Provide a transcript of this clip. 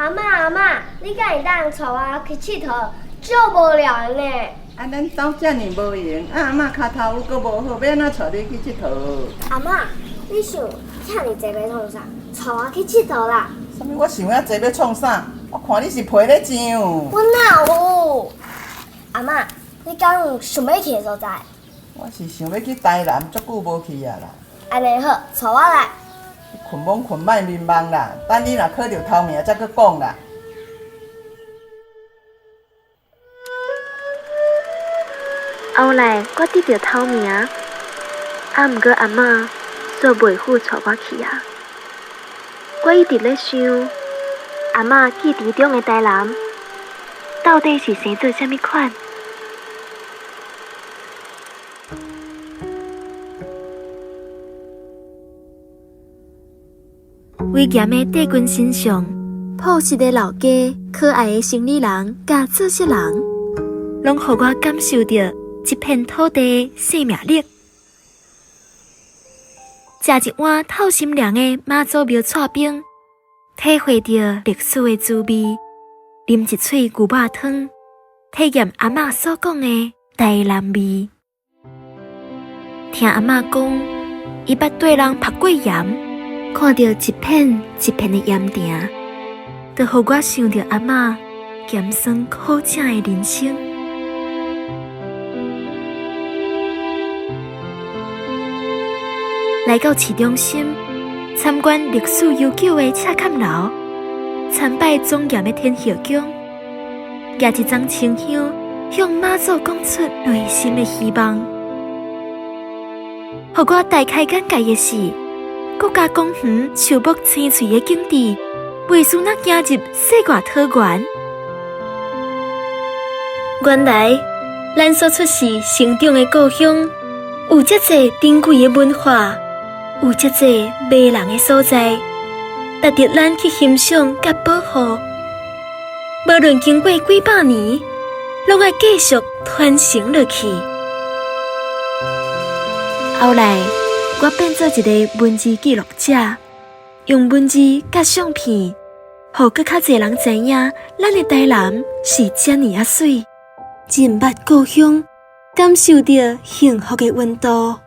阿嬤阿嬤，你敢會當帶我去𨑨迌？足無聊的呢。啊，咱走遮爾無閒，啊阿嬤跤頭趺閣無好，欲按怎帶你去𨑨迌？阿嬤，你想遮爾濟欲創啥？帶我去𨑨迌啦！啥物？我想遐濟欲創啥？我看你是皮咧上。我哪有？阿嬤，你敢有想欲去的所在？我是想欲去台南，足久無去啊啦。按呢好，帶我來。你睏罔睏莫眠夢啦，等你若考著頭名才閣講啦。後來我得著頭名，啊，毋過阿嬤煞袂赴帶我去啊。我一直咧想，阿嬤記憶中的台南，到底是生做啥物款？威嚴的帝君神像，樸實的老街，可愛的生理人，佮做穡人，攏予我感受著這片土地的生命力。食一碗透心涼的媽祖廟剉冰，體會著歷史的滋味；啉一喙牛肉湯，體驗阿嬤所講的台南味。聽阿嬤講，伊捌綴人曝過鹽，看著一片一片的鹽埕，就予我想著阿嬤鹹酸苦汫的人生。來到市中心參觀歷史悠久的赤崁樓，參拜莊嚴的天后宮，舉一盞清香，向媽祖講出內心的希望。予我大開眼界的是，國家公園樹木青翠的景致，袂輸若行入世外桃源。原來，咱所出世成長的故鄉，有遮濟珍貴的文化，有遮濟迷人的所在，值得咱去欣賞佮保護。無論經過幾百年，攏愛繼續傳承落去。後來，我變做一个文字記錄者，用文字佮相片，予閣較濟人知影，咱的台南是遮爾仔媠。認捌故鄉，感受著幸福的溫度。